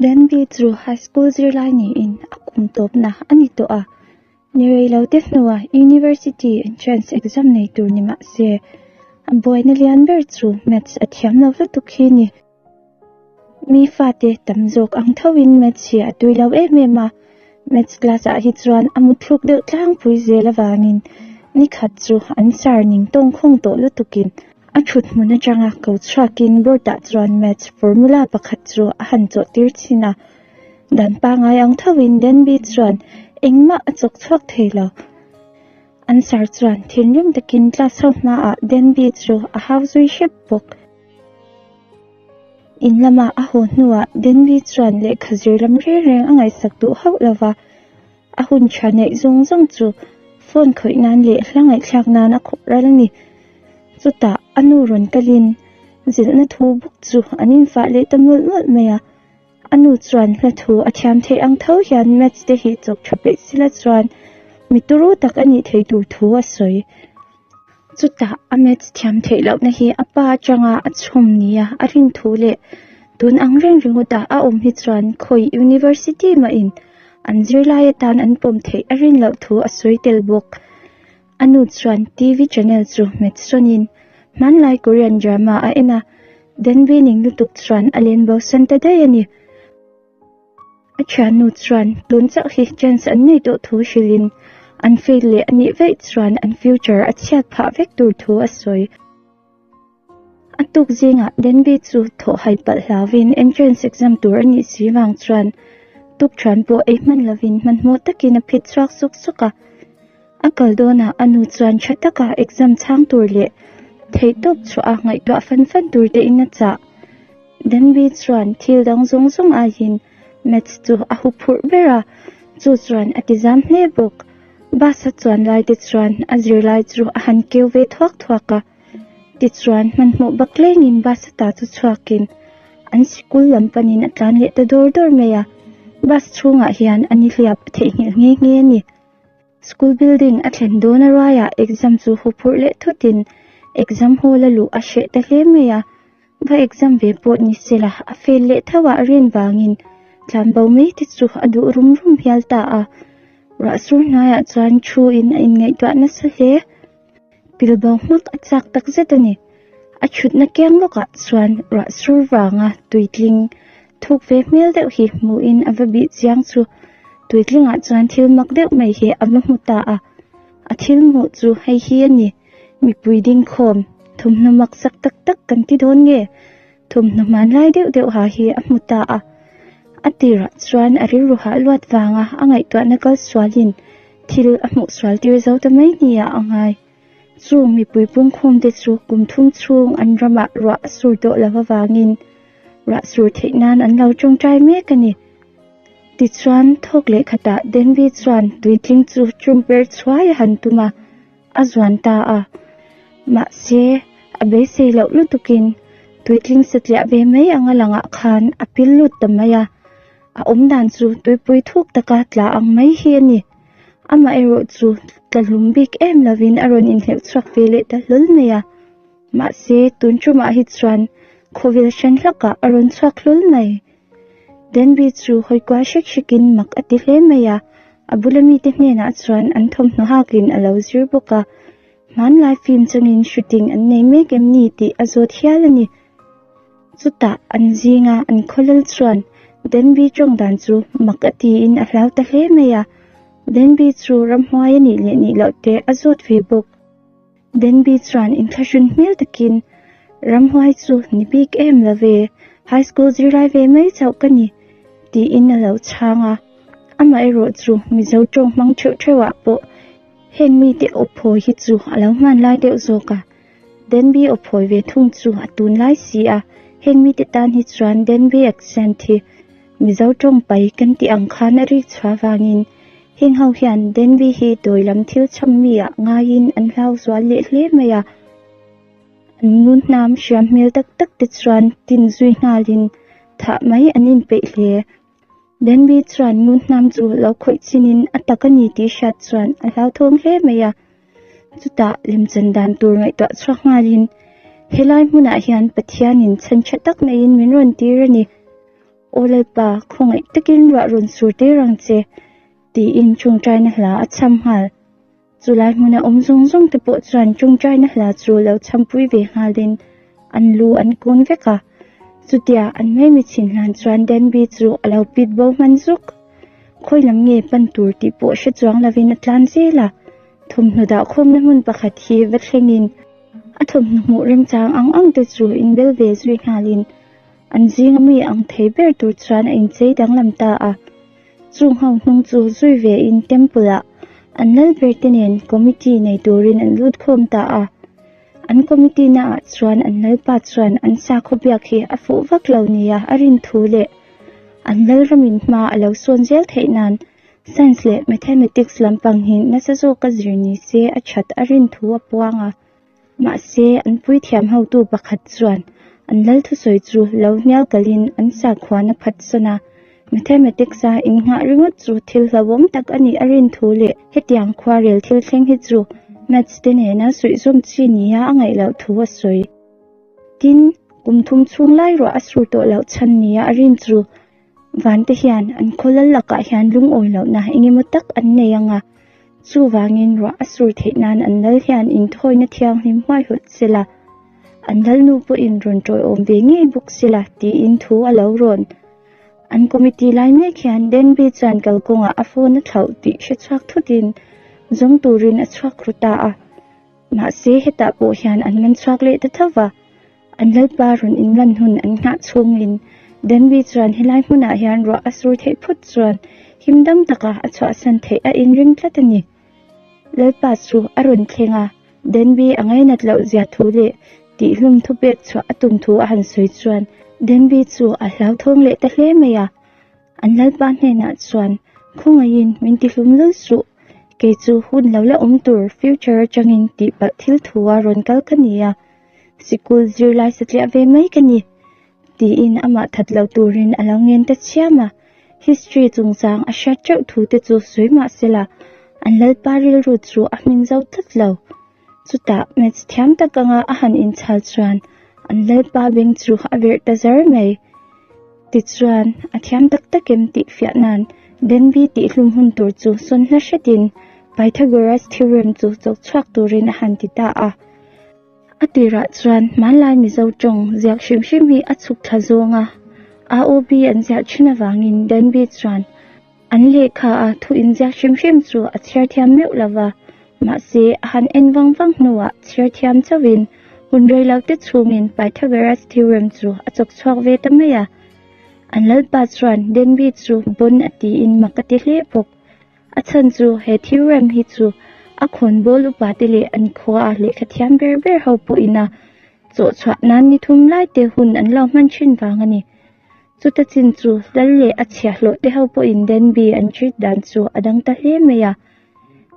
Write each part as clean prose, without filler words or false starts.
Denby chu high school zirlai niin a kum tawpna a ni tawh a. Ni rei lo te hnuah University entrance exam nei tur ni mah se, a buaina lian ber chu maths a thiam lo lutuk hi a ni. Mi fate tam zawk ang thoin maths hi a tui lo em em a, maths class ah hi chuan a mutthluk deuh tlangpui zel avangin nikhat chu an sir ning tawng khawng tawh lutukin a thut hmun atanga ko chhuakin board ah chuan maths formula pakhat chu a han chawh tir thin a, dan pangai ang thoin Denby chuan engmah a chawk chhuak thei lo. An sir chuan thinrim takin class ho hmaah Denby chu a hau zui hrep bawk. In lama a haw hnuah Denby chuan lehkha zir lam reng reng a ngaihsak duh hauh lo va, a hun tha neih zawng zawng chu phone khawih nan leh hla ngaihthlak nan a khawh ral a ni. Chutah a nu rawn kalin zilhna thu bawk chu an infah leh ta mawlh mawlh mai a, a nu chuan hla thu a thiam theih ang tho hian maths te hi chawk tha peih sila chuan mi turu tak a nih theih tur thu a sawi. Chutah a maths thiam theih lohna hi a pa atanga a chhawm nia a rin thu leh tun ang reng ringawtah a awm hi chuan khawi university mahin an zirlai atan an pawm theih a rin loh thu a sawi tel bawk. A nu chuan TV channel chu hmet sawnin hmanlai Korean drama a en a, Denby ning lutuk chuan a len bosan ta daih a ni. A thiannu chuan tun chauh hi chance an nei tawh thu hrilhin an fail leh a nih vaih chuan an future a chhiat phah vek tur thu a sawi. A tuk zingah Denby chu thawh hai palh hlauvin entrance exam tur a nih si vang chuan tuk thian pawh ei hman lovin hmanhmawh takin a phit chhuak suk suk a. A kal dawnah a nu chuan tha taka exam chhang tur leh theihtawp chhuah a ngaihtuah fan fan tur te in a chah. Denby chuan thil dang zawng zawng aiin Maths chu a hu phurh ber a, chu chuan a ti zam hle bawk. Bus a chuan lai te chuan a zirlai chu a han keu ve thuak thuak a, tichuan hmanhmawh bak lengin bus ata chu chhuakin an sikul lam panin a tlan leh ta dawr dawr mai a, bus chhungah hian a nihliap a theihnghilh nghe nghe a ni. School building a thlen dawn a ruaiah exam chu hu phurh leh thutin exam hall a luh a hreh ta hle mai a, va exam ve pawh ni sela a fail leh tho ah rin vangin tlanbo mai te chu a duh rum rum hial ta a, ruah sur hnuaiah chuan thu in a inngaihtuah nasa hle. Pilbo hmak a chak tak zet a ni. A thutna keng lawkah chuan ruah sur vanga tuitling thuk ve hmel deuh hi hmuhin a va bih chiang chu tuitlingah chuan thil mak deuh mai hi a va hmu ta a. A thil hmuh chu hei hi a ni, mipui dingkhawm thawmhnaw mak sak tak tak kan ti dawn nge? Thawmhnaw hmanlai deuh deuh ha hi a hmu ta a. A tirah chuan a rilru hah luat vanga a ngaihtuahna kal sualin thil a hmuh sual tir zo ta mai nia a ngai. Chung mipui pungkhawm te chu kum thum chhung an ramah ruah a sur tawh lo avangin ruah sur theih nan an lo tawngtai mek a ni. Tichuan, thawk leh khatah Denby chuan tuitling chu tumper chhuai a han tum a, a zuan ta a. Mahse, a beisei loh lutukin tuitling satliah ve mai anga langah khan a pil lut ta mai a. A awm dan chu tuipui thuk taka tla ang mai hi a ni. Amaherawh chu tla hlum bik em lovin a rawn inhleuh chhuak ve leh ta hlawl mai a. Mahse, tun tumah hi chuan khawvel hran hlakah a rawn chhuak hlawl mai. Denby chu hawi kual hrek hrekin mak a ti hle mai a, a bula mite hnenah chuan an thawmhnaw hakin a lo zir bawk a. Hmanlai film changin shooting an nei mek em ni tih a zawt hial a ni. Chutah an zinga an khawlel chuan Denby tawng dan chu mak a tiin a hlau ta hle mai a, Denby chu ramhuai a nih leh nih loh te a zawt ve bawk. Denby chuan inthlahrun hmel takin, Ramhuai chu ni bik em lo ve, high school zirlai ve mai chauh ka ni, tiin a lo chhang a. Amaherawh chu Mizo tawng hmang theuh theuhah pawh heng mite awphawi hi chu a lo hmanlai deuh zawk a. Denby aw phawi ve thung chu a tunlai si a, heng mite tan hi chuan Denby accent hi Mizo tawng pai kan tih ang khan a rik chhuah vangin heng ho hian Denby hi dawi lam thil chham mi ah ngaiin an hlau zual leh hle mai a. An ngun hnam hriam hmel tak tak te chuan tin zui nghalin thah mai an inpeih hle. Denby chuan ngun hnam chu lo khawih chinin a tak a ni tih hriat chuan a hlauthawng hle mai a. Chutah lemchan dan tur ngaihtuah chhuak nghalin, Helai hmunah hian Pathianin chhan tha tak neiin min rawn tir a ni. Aw Lalpa, khawngaih takin ruah rawn sur tir ang che, tiin ṭawngṭaina hla a chham nghal. Chulai hmuna awm zawng zawng te pawh chuan ṭawngṭaina hla chu lo chhampui ve nghalin an lu an kun vek a. Chutia an maimi chhin hlan chuan Danby chu a lo pit bo hman zuk. Khawi lam nge pan tur tih pawh hre chuang lovin a tlan zel a. Thawmhnaw dah khawmna hmun pakhat hi va thlengin a thawmhnaw hmuh remchang ang ang te chu inbel ve zui nghalin an zinga mi ang thei ber tur chuan a inchei danglam ta a. Chung ho hnung chu zui ve in temple ah an lal ber te nen committee nei turin an lut khawm ta a. An committee na ah chuan an lalpa chuan an sakhaw biak hi a fuh vak lo nia a rin thu leh an lalramin hma a lo sawn zel theih nan science leh mathematics lampang hi nasa zawka zir ni se a that a rin thu a puang a. Mahse, an puithiam hotu pakhat chuan an lal thusawi chu lo hnial kalin an sakhuan a phatsawn a. Mathematics-a innghah ringawt chu thil hlauhawm tak a nih a rin thu leh hetiang khuarel thil thleng hi chu Maths te nena suihzawm chi nia a ngaih loh thu a sawi. Tin, kum thum chhung lai ruah a sur tawh loh chhan nia a rin chu Vante hian an khaw lal lakah hian lungawi lohna eng emaw tak an nei ang a, chuvangin ruah a sur theih nan an lal hian inthawina thianghlim hmaihawt sela, an lalnu pawhin rawn tawiawm ve ngei bawk sela tiin thu a lo rawn. An committee lai mek hian Denby chuan kalkawngah a phone a thlauh tih hre chhuak thutin zawng turin a chhuak ru ta a. Mahse hetah pawh hian an man chhuak leh ta tho va, an lalpa rawn inlan hun an nghah chhungin Denby chuan helai hmunah hian ruah a sur theih phut chuan him dam taka a chhuahsan theih a inring tlat a ni. Lalpa chu a rawn thleng a, Denby a ngainat loh zia thu leh tihhlum thupek chhuah a tum thu a han sawi chuan Denby chu a hlauthawng leh ta hle mai a. An lalpa hnenah chuan, Khawngaihin min tihlum lul suh, kei chu hun lo la awm tur future atangin tihpalh thil thua rawn kal ka ni a, sikul zirlai satliah ve mai ka ni, tiin amah that lo turin a lo ngen ta chiam a. History chungchang a hriat teuh thu te chu sawi mah sela, an lalpa rilru chu a hmin zo tlat lo. Chutah maths thiam tak anga a han inchhal chuan an lalpa beng chu a verh ta zar mai. Tichuan, a thiam tak tak em tih fiah nan Denby tihhlum hun tur chu sawn hla hretin Pythagoras theorem chu chawk chhuak turin a han ti ta a. A tirah chuan hmanlai Mizo tawng ziak hrim hrim hi a chhuk thla zawng a, AOB an ziah thin avangin Denby chuan An lehkha a thu inziak hrim hrim chu a chhiar thiam meuh lo va, mahse a han en vang vang hnuah chhiar thiam chauhin hun rei lo te chhungin Pythagoras theorem chu a chawk chhuak ve ta mai a. An lalpa chuan Denby chu bon a tiin mak a ti hle bawk. A chhan chu he theorem hi chu a khawnbawl upate leh an khua a lehkha thiam ber ber ho pawhin a chawhchhuah nan ni thum lai te hun an lo hman thin vang a ni. Chuta chin chu lal leh a chhiahhlawh te ho pawhin Denby an treat dan chu a dang ta hle mai a.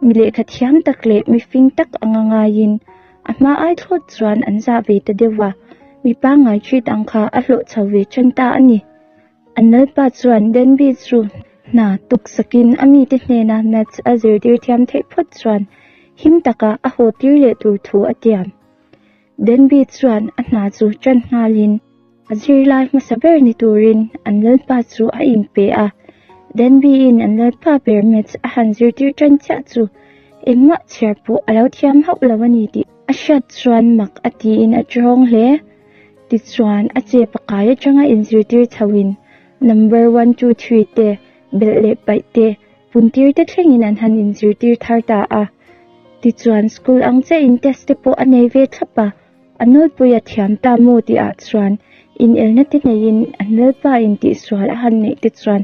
Mi lehkha thiam tak leh mi fing tak anga ngaiin a hma ai thlawt chuan an zah ve ta deuh a, mi pangngai treat ang kha a hlawh chho ve ṭan ta a ni. An lalpa chuan Denby chu hna tuk sakin a mite hnena maths a zirtir thiam theih phawt chuan him taka a haw tir leh tur thu a tiam. Denby chuan a hna chu ṭan nghalin a zirlai hmasa ber ni turin an lalpa chu a inpe a. Denby-in an lalpa ber maths a han zirtir ṭan chiah chu engmah chhiar pawh a lo thiam hauh lo a ni tih a hriat chuan mak a tiin a ṭawng hle. Tichuan, a che pakai aṭanga inzirtir chhoin number one, two, three te, belh leh paih te, Puntir te thlengin an han inzirtir thar ta a. Tichuan school ang chiahin test te pawh a nei ve thlap a, a nawlpui a thiam ta maw tih ah chuan inelna te neiin an lalpa in tihsual a han neih te chuan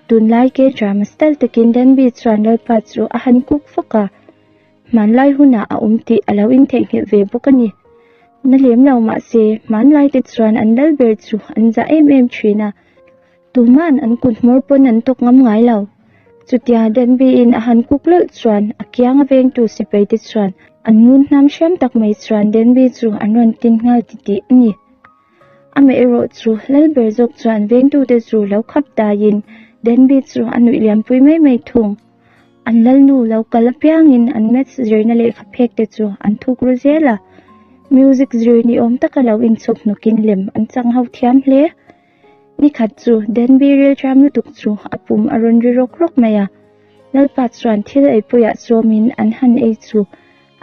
tunlai ke drama style takin Danby chuan lalpa chu a han kuk fawk a, hmanlai hunah a awm tih a lo intheihnghilh ve bawk a ni. Na lem lo mahse hmanlai te chuan an lal ber chu an zah em em thin a. Tuman an kut hmawr pawn an tawk ngam ngai lo. Chutia Denby-in a han kuk lawlh chuan a kiang a vengtu sipai te chuan an ngun hnam hriam tak mai chuan Denby chu an rawn tin nghal titih a ni. Amaherawh chu Lalber zawk chuan vengtute chu lo khap daiin Denby chu a nuih liampui mai mai thung. An lalnu lo kal apiangin an maths zirna lehkha phek te chu an thuk ru zel a. Music zir ni awm taka lo inchhawp hnukin lem an chang ho thiam hle. Nikhat chu Denby rilṭam lutuk chu a pum a rawn ri rawk rawk mai a. Lalpa chuan thil eipuiah sawmin an han ei chu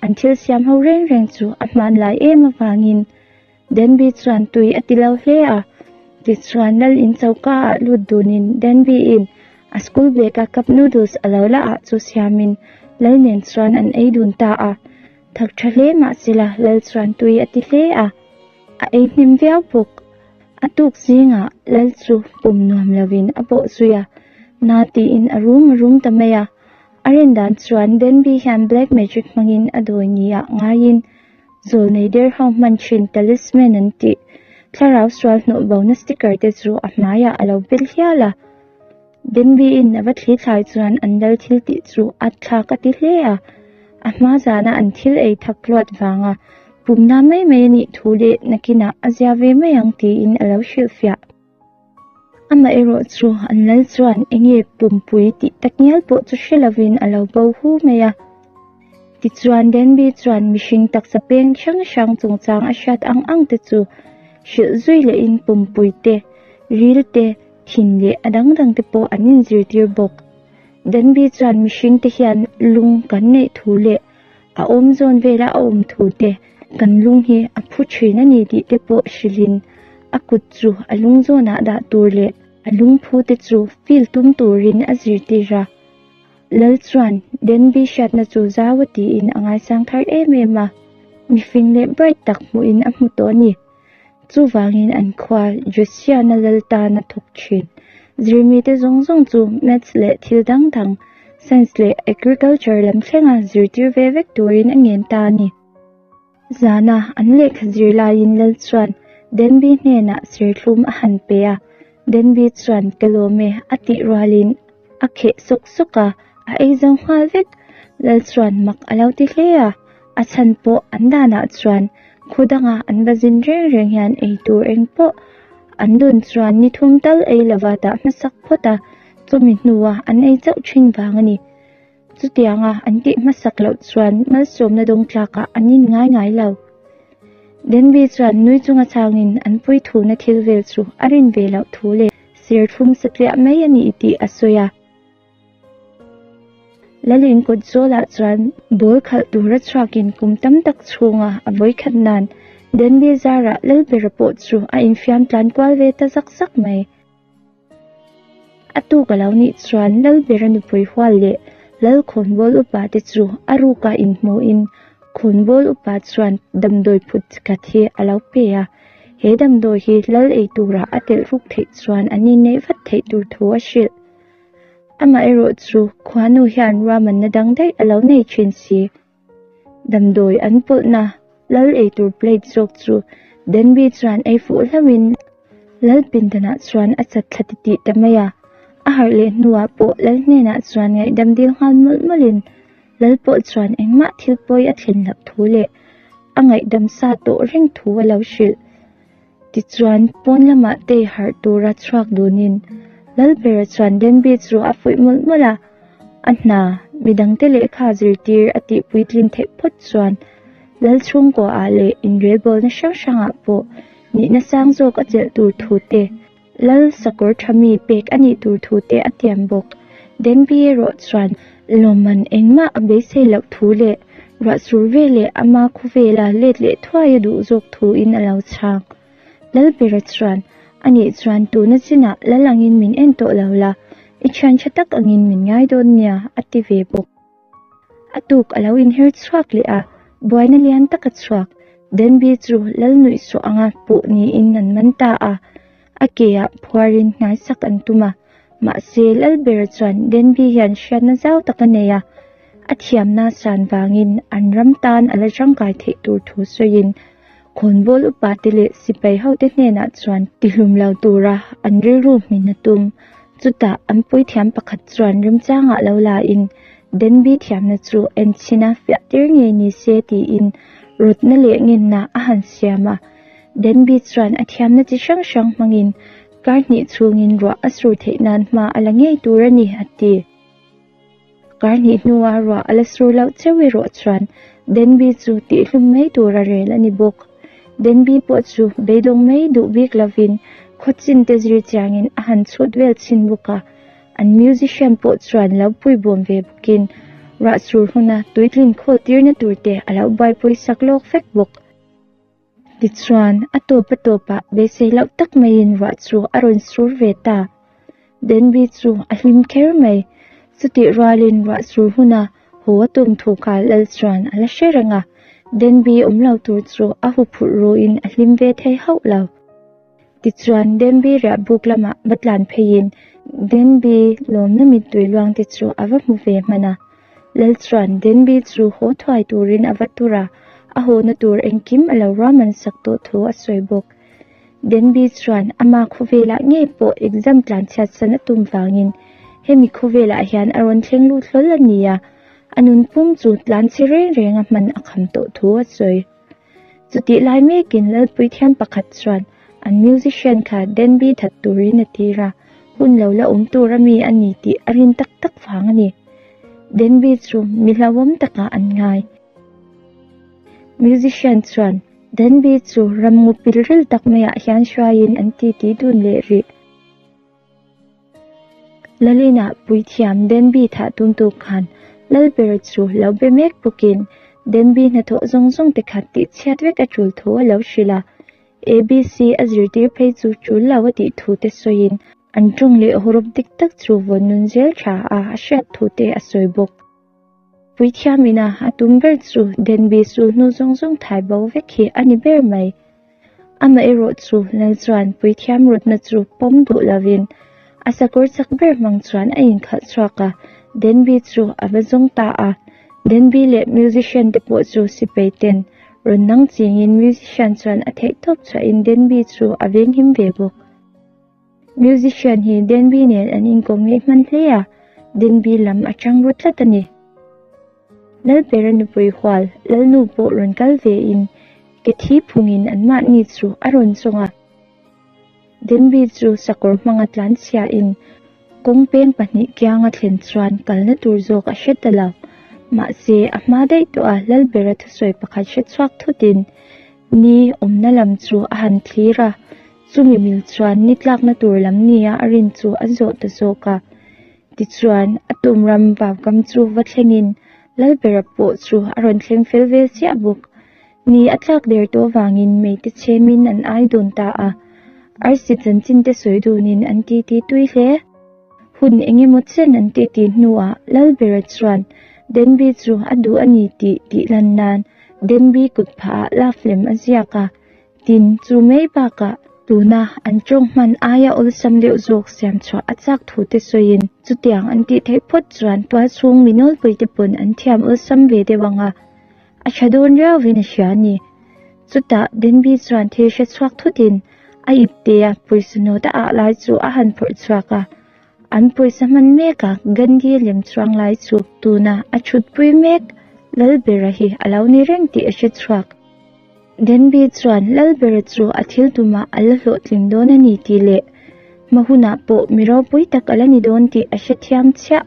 an thil siam ho reng reng chu a hmanlai em avangin Denby chuan tui a ti lo hle a. Tichuan Lal in choka ah lut dunin Denby in a school bag a cup noodles a lo la ah chu siamin Lal nen chuan an ei dun ta a. Thak tha hle mahsela Lal chuan tui a ti hle a, a ei hnem viau bawk. A tuk zingah Lal chu pum nuam lovin a bawh zui a, na tiin a rum a rum ta mai a. A rin dan chuan Denby hian black magic hmangin a dawi nia ngaiin zawlnei der ho hman thin talisman an tih thlarau sual hnawh bona sticker te chu a hmaiah a lo bel hial a. Denby-in a va thli thlai chuan an lal thil tih chu a thlak a ti hle a, a hma zana an thil ei thak luat vanga pumna mai mai a nih thu leh nakinah a zia ve mai ang tiin a lo hrilhfiah. Amaherawh chu an lal chuan enge pumpui tih tak ngial pawh chu hre lovin a lo bo hu mai a. Tichuan Denby chuan mihring taksa peng hrang hrang chungchang a hriat ang ang te chu hrilh zui lehin pumpui te, ril te, thin leh a dang dang te pawh an inzirtir bawk. Denby chuan mihring te hian lung kan neih thu leh a awm zawn vela a awm thu te, kan lung hi a phu thin a ni tih te pawh hrilhin a kut chu a lung zawnah dah tur leh a lungphu te chu feel tum turin a zirtir a. Lal chuan Denby hriatna chu zau a tiin a ngaisang thar em em a, mifing leh bright tak hmuhin a hmu tawh a ni. Chuvangin an khua Josiana lal tan a thawk thin. Zirmite zawng zawng chu Maths leh thil dang dang, Science leh Agriculture lam thlenga zirtir ve vek turin a ngen ta a ni. Zana an lehkha zir laiin Lal chuan Denby hnenah serthlum a han pe a, Denby chuan ka lawm e a tih rualin a kheh sawk sawk a, a ei zo nghal vek. Lal chuan mak a lo ti hle a, a chhan pawh an danah chuan khu danga an va zin reng reng hian ei tur eng pawh an dun chuan ni thum tal ei lova dah hmasak phawt a, chumi hnua an ei chauh thin vang a ni. Chutianga an tih hmasak loh chuan malsawmna dawng tlakah an in ngai ngai lo. Denby chuan nui chunga changin an puithuna thil vel chu a rin ve loh thu leh serthlum satliah mai a ni tih a sawi a. Lalin kawt zawlah chuan ball khalh tura chhuakin kum tam tak chhunga a vawikhat nan Denby zarah Lalbera pawh chu a infiam tlan kual ve ta zak zak mai. A tuk a lo nih chuan Lalbera nupui hual leh Lalkhawnbawl upa te chu a ruka inhmuhin Khawnbawl upa chuan damdawi phut chikhat hi a lo pe a, he damdawi hi Lal ei tura a telh ruk theih chuan an inneih vat theih tur thu a hrilh. Amaherawhchu khuanu hian ruahmanna dang daih a lo nei thin si. Damdawi an pawlhna lal eitur plate zawk chu Denby chuan ei fuh hlauhin lal pindanah chuan a chat thla titih ta mai a. A harh leh hnuah pawh lal hnenah chuan ngaihdam dil nghal mawlh mawlhin lal pawh chuan engmah thil pawi a thlen loh thu leh a ngaihdam sa tawh reng thu a lo hrilh. Tichuan, pawn lamah tei harh tura chhuak dunin Lalbera chuan Denby chu a fuih mawlh mawlh a, a hna midangte lehkha zirtir a tih puitlin theih phawt chuan Lal chhungkuaah leh inrelbawlna hrang hrangah pawh nihna sang zawk a chelh tur thu te, Lal sakawr tha mi pek a nih tur thu te a tiam bawk. Denby erawh chuan lawmman engmah a beisei loh thu leh Ruah sur ve leh ama khawvela let leh thuai a duh zawk thuin a lo chhang. Lalbera chuan, Anih chuan tuna chinah lal angin min en tawh lo la, i thian tha tak angin min ngai dawn nia, a ti ve bawk. A tuk a lo inher chhuak leh a, buaina lian tak a chhuak. Denby chu lal nuihsawh anga puh niin an man ta a, a keah phuarin hnaisak an tum a. Mahse, Lalbera chuan Denby hian hriatna zau tak a nei a, a thiamna san vangin an ram tan a la tangkai theih tur thu sawiin khawnbawl upate leh sipai hote hnenah chuan tihlum lo tura an rilru hmin a tum. Chutah an puithiam pakhat chuan remchangah lo lain Denby thiamna chu enchhina fiah tir ngei ni se tiin rawtna leh ngenna a han siam a. Denby chuan a thiamna chi hrang hrang hmangin Kar hnih chhungin ruah a sur theih nan hma a la ngei tur a ni, a ti. Kar hnih hnua ruah a la sur loh cheu erawh chuan Denby chu tihhlum mai tur a rel a ni bawk. Denby pawh chu beidawng mai duh bik lovin Khawchin te zir chiangin a han chhut vel chhin bawk a, an musician pawh chuan lo puibawm ve bawkin ruah sur huna tuitlin khawl tirna tur te a lo buaipui sak lawk vek bawk. Tichuan, a tawp a tawpah beisei loh tak maiin ruah chu a rawn sur ve ta. Denby chu a hlim kher mai. Chutih rualin ruah sur huna haw a tum thu kha Lal chuan a la hre reng a, Denby awm lo tur chu a huphurh ruin a hlim ve thei hauh lo. Tichuan, Denby riah buk lamah va tlan pheiin Denby lawmna mittui luang te chu a va hmu ve hman a. Lal chuan Denby chu haw thuai turin a va tur a, a hawna tur engkim a lo ruahman sak tawh thu a sawi bawk. Denby chuan ama khawvelah ngei pawh exam tlan chhiatsan a tum vangin hemi khawvelah hian a rawn thleng lut hlawl a ni a, a nun pum chu tlan chhe reng reng a hman a kham tawh thu a sawi. Chutih lai mekin Lalpuithiam pakhat chuan an musician kha Denby that turin a tir a, hun lo la awm tur ami a ni tih a rin tak tak vang a ni. Denby chu mi hlauhawm takah an ngai. Musician chuan Denby chu ramngaw pilril tak maiah hian hruaiin an titi dun leh rih. Lalina puithiam Denby thah tumtu khan Lalbera chu lo be mek bawkin Denby hnathawh zawng zawng te khat tih chhiat vek a tul thu a lo hrilh a. ABC a zirtir phei chu tul lo a tih thu te sawiin an tawng leh hawrawp dik tak chu vawn nun zel tha a a hriat thu te a sawi bawk. Puithiam ina a tum ber chu Denby sul hnu zawng zawng thai bo vek hi a ni ber mai. Amaherawh chu Lal chuan puithiam rawtna chu pawm duh lovin a sakawr chak ber hmang chuan a inkhalh chhuak a, Denby chu a va zawng ta a. Denby leh musician te pawh chu sipai ten rawn nang chingin musician chuan a theihtawp chhuahin Denby chu a venghim ve bawk. Musician hi Denby nen an inkawm ngei hman hle a, Denby lam a chang ru tlat a ni. Lalbera nupui hual Lalnu pawh rawn kal ve in ke thi phungin anmahni chu a rawn chawng a. Denby chu sakawr hmanga tlan chhia in kawng peng pahnih kianga thlen chuan kalna tur zawk a hre ta lo. Mahse a hma daih tawh a Lalbera thusawi pakhat hre chhuak thutin ni awmna lam chu a han thlir a. Chumi mil chuan ni tlakna tur lam nia a rin chu a zawh ta zawk a. Tichuan, a tum ram vaukam chu va thlengin Lalbera pawh chu a rawn thleng fel vel chiah bawk. Ni a tlak der tawh vangin meite chhemin an ai dun ta a. Arsi chanchin te sawi dunin an titi tui hle. Hun eng emaw chen an titi hnuah Lalbera chuan Denby chu a duh a ni tih tih lan nan Denby kut phahah love lem a ziak a. Tin, chu mai bakah tuna an tawng hman aia awlsam deuh zawk siam chhuah a chak thu te sawiin chutiang an tih theih phawt chuan tual chhung mi nawlpui te pawn an thiam awlsam ve deuh ang a, a tha dawn riauin a hria a ni. Chutah Denby chuan thil hre chhuak thutin a iptea pawisa nawt a ah lai chu a han phawrh chhuak a, an pawisa hman meka Gandhi lem chuang lai chu tuna a thutpui mek Lalbera hi a lo ni reng tih a hre chhuak. Denby chuan Lalbera chu a thil tumah a la hlawhtling dawn a ni tih leh hma hunah pawh mi ropui tak a la ni dawn tih a hrethiam chiah.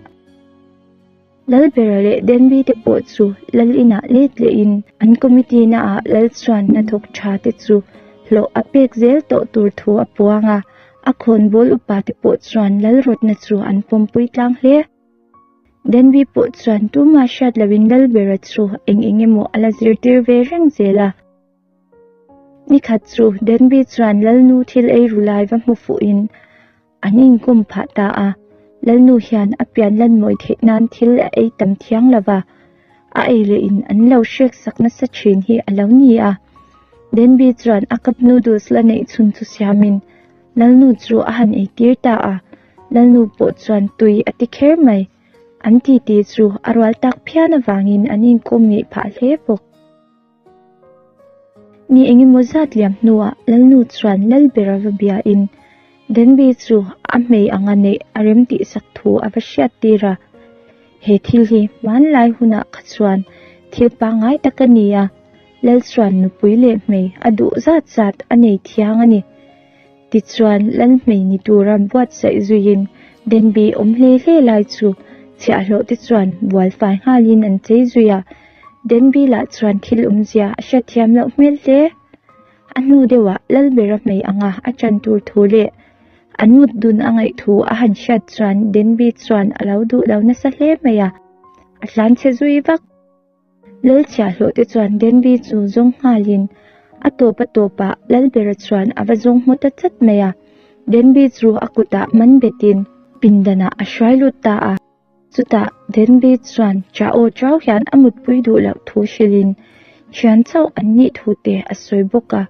Lalbera leh Denby te pawh chu Lal inah let lehin an committee naah Lal chuan hnathawk tha te chu hlawh a pek zel tawh tur thu a puang a, a khawnbawl upa te pawh chuan Lal rawtna chu an pawmpui tlang hle. Denby pawh chuan tumah hriat loin Lalbera chu eng eng emaw a la zirtir ve reng zel a. Nikhat chu Denby chuan Lalnu thil ei ru lai va hmu fuhin an inkawm phah ta a. Lalnu hian a pian lan mawi theih nan thil a ei tam thiang lo va, a ei leh in an lo hrek sak nasa thin hi a lo ni a. Denby chuan a cup noodles la neih chhun chu siamin Lalnu chu a han eitir ta a. Lalnu pawh chuan tui a ti kher mai. An titi chu a rual tak phian avangin an inkawm ngeih phah hle bawk. Ni engemaw zat liam hnuah Lalnu chuan Lalbera va biain Denby chu a hmei anga neih a rem tihsak thu a va hriat tir a. He thil hi hmanlai hunah kha chuan thil pangngai tak a ni a, Lal chuan nupui leh hmei a duh zat zat a nei thiang a ni. Tichuan, Lalhmei ni tura buatsaih zuiin Denby awm hle hle lai chu chhiahhlawh te chuan bual fai nghalin an chei zui a. Denby lah chuan thil awmzia a hriatthiam loh hmel hle. A hnu deuhah Lalbera hmei anga a chan tur thu leh an mut dun a ngaih thu a han hriat chuan Denby chuan a lo duh lo nasa hle mai a, a tlanchhe zui vak. Lalchhiahhlawh te chuan Denby chu zawng nghalin a tawp a tawpah Lalbera chuan a va zawng hmu ta chat mai a, Denby chu a kutah man betin pindanah a hruai lut ta a. Chutah Denby chuan ṭah aw ṭau hian a mutpui duh loh thu hrilhin ṭhian chauh an nih thu te a sawi bawk a,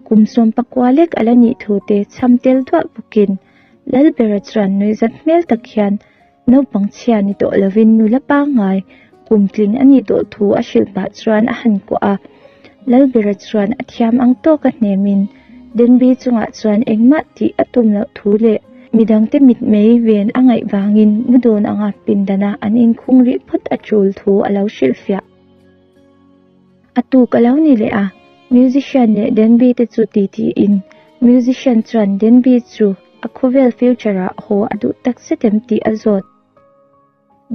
kum sawmpakua lek a la nih thu te chham tel duah bawkin Lalbera chuan nuihzat hmel tak hian naupang chhia ni tawh lovin nula pangngai kum tling a nih tawh thu a hrilh pah chuan a han kuah a. Lalbera chuan a thiam ang tawka hnemin Denby chungah chuan engmah tih a tum loh thu leh midangte mitmei ven a ngaih vangin mu dawn anga pindana an inkhung rih phawt a tul thu a lo hrilhfiah. A tuk a lo ni leh a, musician leh Denby te chu titiin musician chuan Denby chu a khawvel future ah haw a duh takzet em tih a zawt.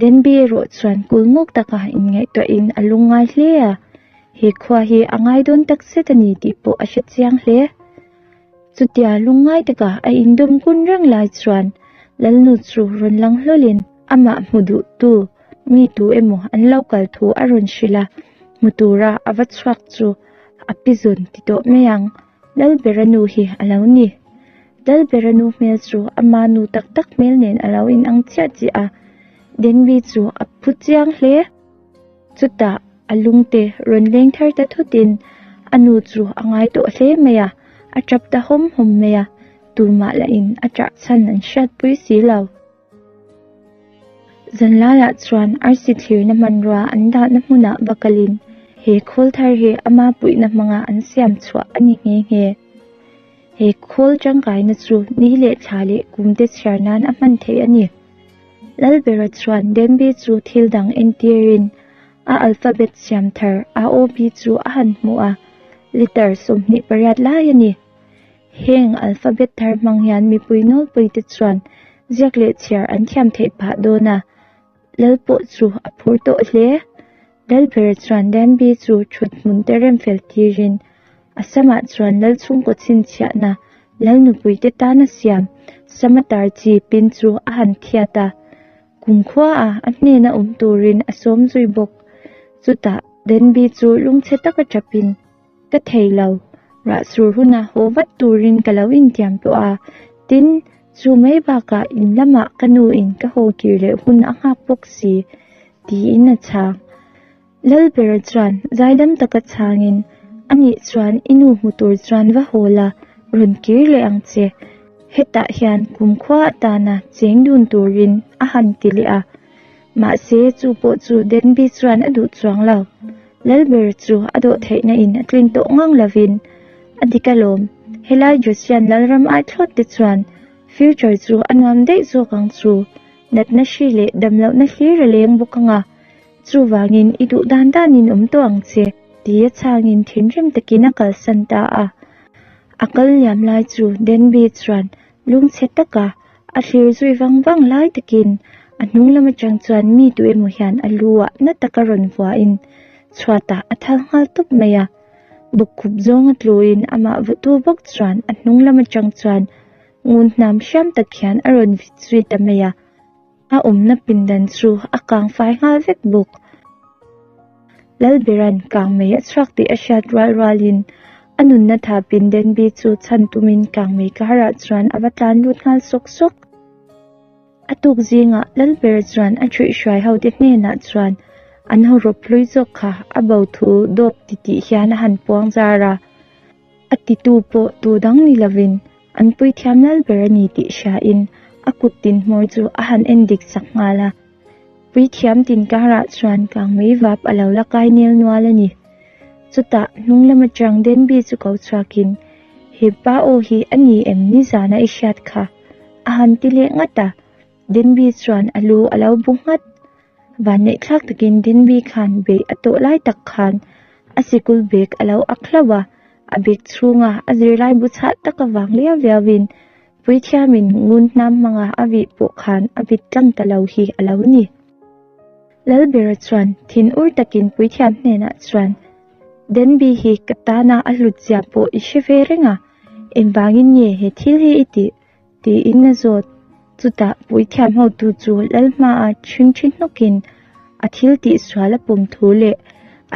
Denby erawh chuan kulmuk taka inngaihtuahin a lungngai hle a, he khua hi a ngai dawn takzet a ni tih pawh a hre chiang hle. Chutia lungngai taka a indawm kun reng lai chuan Lalnu chu rawn lang hlawlin amah hmu duhtu mi tu emaw an lo kal thu a rawn hrilh a, hmu tura a va chhuak chu a pi zawn ti tawh mai ang. Lalbera nu hi a lo ni. Lalbera nu hmel chu ama nu tak tak hmel nen a lo inang chiah chiah a, Denby chu a phu chiang hle. Chutah a lungte rawn leng thar ta thutin a nu chu a ngai tawh hle mai a, a tap ta hawm hawm mai a, tumah lahin a ṭah chhan an hriatpui si lo. Zanlaiah chuan arsi thlirna hmanrua an dahna hmunah va kalin he khawl thar hi ama puihna hmanga an siam chhuah a ni nghe nghe. He khawl tangkaina chu ni leh thla leh kumte chhiar nan a hman theih a ni. Lalbera chuan Denby chu thil dang entirin a alphabet siam thar AOB chu a han hmuh a, letter 28 lai a ni. Heng alphabet thar hmang hian mipui nawlpui te chuan ziak leh chhiar an thiam theih phah dawn a, Lal pawh chu a phur tawh hle. Lalber chuan Danby chu thut hmun te rem fel tirin a samah chuan Lal chhungkaw chhinchhiahna Lal nupui te tana siam sama tar chi pin chu a han thiat a, kumkhua a a hnena awm turin a sawm zui bawk. Chutah Danby chu lungchhe taka tapin Ka thei lo, rah sur huna haw vat turin ka lo intiam tawh a, tin, chu mai bakah in lamah ka nu in ka haw kir leh hun a nghak bawk si, tiin a chhang. Lalbera chuan zaidam taka chhangin, Anih chuan i nu hmu tur chuan va haw la, rawn kir leh ang che. Hetah hian kumkhua atana cheng dun turin a han ti leh a. Mahse, chu pawh chu Denby chuan a duh chuang lo. Lalber chu a dawh theihna in a tlin tawh ngang lovin a dik alawm. Helai Josian Lalram ai thlawt te chuan future chu a nuam daih zawk ang chu. Natna hri leh damlohna hlir a leng bawk anga, chuvangin i duh dan danin awm tawh ang che, tia chhangin thinrim takin a kalsan ta a. A kal liam lai chu Denby chuan lungchhe taka A thlir zui vang vang lai takin a hnung lam atang chuan mi tu emaw hian a lu ah na taka rawn vuahin chhuatah a thal nghal tawp mai a. Bawkkhup zawng a tluin amah vawtu bawk chuan a hnung lam atang chuan ngun hnam hriam tak hian a rawn vit zui ta mai a. A awmna pindan chu a kang fai nghal vek bawk. Lalberan kangmei a chhuak tih a hriat rual rualin a nunna thapin Denby chu chhan tumin kangmei karah chuan a va tlan lut nghal sawk sawk. A tuk zingah Lalbera chuan a ṭhuihhruai hote hnenah chuan an hawrawp hlui zawk kha a bo thu dawp titih hian a han puang zar a. A titu pawh tu dang ni lovin an puithiam Lalber a ni tih hriain a kut tin hmawr chu a han en dik sak nghal a. Puithiam tin karah chuan kangmei vap a lo la kai nel nual a ni. Chutah hnung lam atang Denby chu ko chhuakin, He pa aw hi a ni em nizana i hriat kha? a han ti leh ngat a. Denby chuan a lu a lo bu nghat. Vanneihthlak takin Denby khan beih a tawh lai tak khan a sikul bag a lo ak hlauh a, a bag chhunga a zirlai bu chhah tak avang liau liauin Puithiamin ngun hnam hmanga a vih pawh khan a vit tlang ta lo hi a lo ni. Lalbera chuan thin ur takin Puithiam hnenah chuan. Denby hi ka tana a hlut zia pawh i hre ve reng a, engvangin nge he thil hi i tih? tiin a zawt. Chutah puithiam hotu chu lal hmaah ṭhingṭhi hnawkin a thil tihsual a pawm thu leh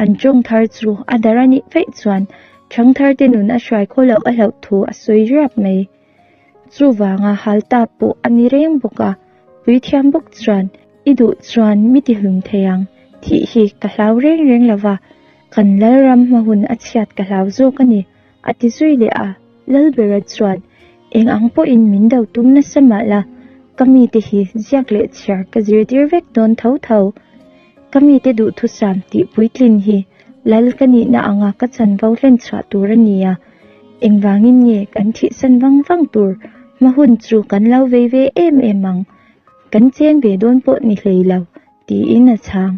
an ṭawng thar chu a dar a nih vaih chuan ṭhangtharte nun a hruai khaw loh a hlauh thu a sawi riap mai. Chuvanga hal ta pawh a ni reng bawk a, puithiam bawk chuan I duh chuan mi tihlum thei ang, thih hi ka hlau reng reng lo va, kan Lalram hma hun a chhiat ka hlau zawk a ni, a ti zui leh a. Lalbera chuan, Eng ang pawhin min do tum nasa mah la, ka mite hi ziak leh chhiar ka zirtir vek dawn tho tho. Ka mite duhthusam tih puitlin hi Lal ka nihna anga ka chanvo hlen chhuah tur a ni a, engvangin nge kan thihsan vang vang tur hma hun chu kan lo vei ve em em ang, kan cheng ve dawn pawh ni hlei lo, tiin a chhang.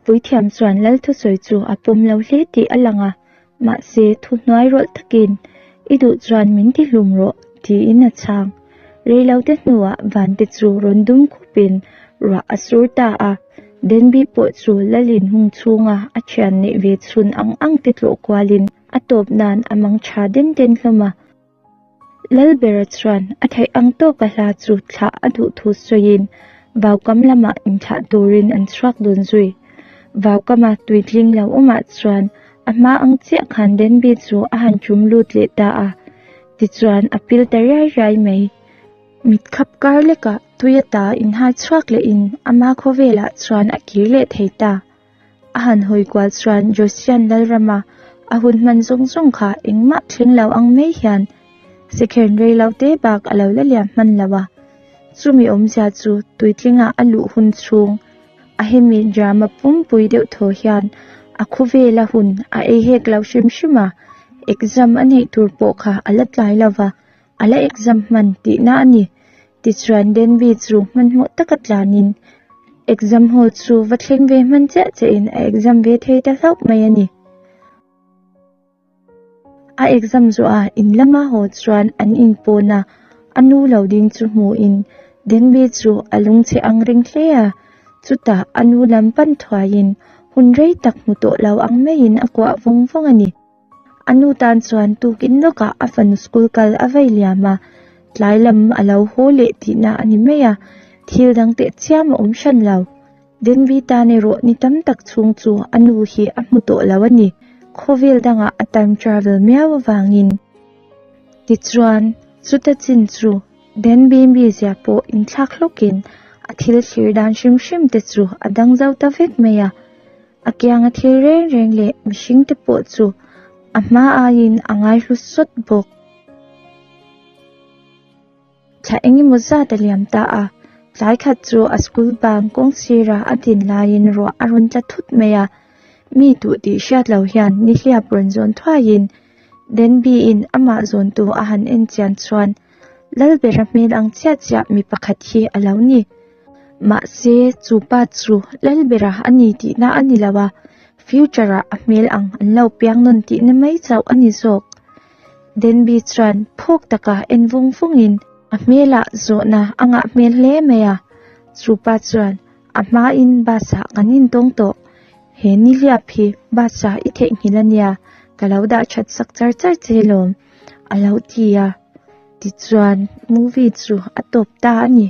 Puithiam chuan Lal thusawi chu a pawm lo hle tih a lang a, Mahse, thuhnuai rawlh takin, I duh chuan min ti hlum rawh, tiin a chhang. Reilote hnuah vante chu rawn dum khupin ruah a sur ta a. Denby pawh chu Lalin hung chhunga a thian neih ve chhun ang ang te tlawh kualin a tawp nan a mang tha den den hlawm a. Lalbera chuan a theih ang tawka hla chu thlah a duh thu sawiin vaukam lamah inthlah turin an chhuak dun zui. Vaukama tuitling lo awmah chuan a hma ang chiah khan Denby chu a han tum lut leh ta a, tichuan a pil ta riai riai mai. Mit khap kar lekah tui ata inhai chhuak lehin ama khawvelah chuan a kir leh thei ta. A han hawi kual chuan Josian Lalrama a hun hman zawng zawng kha engmah thleng lo ang mai hian second rei lo te bak a lo la liam hman lo a. Chumi awmzia chu tuitlinga a luh hun chhung a hemi drama pumpui deuh thaw hian a khawvela hun a ei hek lo hrim hrim a, exam a neih tur pawh kha a la tlai lo va, a la exam hman tihna a ni. Tichuan Denby chu hmanhmawh taka tlanin exam hall chu va thleng ve hman chiah chiahin a exam ve thei ta hlauh mai a ni. A exam zawha in lama haw chuan an inpawn a, a nu lo ding chu hmuhin Denby chu a lungchhe ang reng hle a, chutah a nu lam pan thuaiin hun rei tak hmu tawh lo ang maiin a kuah vawng vawng a ni. A nu tan chuan tukin lawkah a fanu school kal a vei liam a, tlai lam a lo haw leh tihna a ni mai a, thil dang teh chiam a awm hran lo. Denby tan erawh ni tam tak chhung chu a nu hi a hmu tawh lo a ni, khawvel dangah a time travel miau avangin. Tichuan, chuta chin chu Denby mizia pawh inthlak hlawkin a thil thlir dan hrim hrim te chu a dang zo ta vek mai a. A kianga thil reng reng leh mihring te pawh chu a hma aiin a ngaihlu sawt bawk. Thla engemaw zat a liam ta a, tlai khat chu a school bang kawng sirah a din laiin ruah a rawn tla thut mai a, mi duh tih hriat lo hian nihliap rawn zawn thuaiin Denby-in amah zawntu a han en chian chuan Lalbera hmel ang chiah chiah mi pakhat hi a lo ni. Mahse, chu pa chu Lalbera a ni tihna a ni lo a, future-ah a hmel ang an lo piang nawn tihna mai chauh a ni zawk. Denby chuan phawk taka en vung vungin a hmelah zawhna a ngah hmel hle mai a, chu pa chuan a hmain bus-ah kan intawng tawh, he nihliap hi bus-ah i theihnghilh a nia, ka lo dah that sak char char che lawm, a lo ti a. Tichuan, movie chu a tawp ta a ni.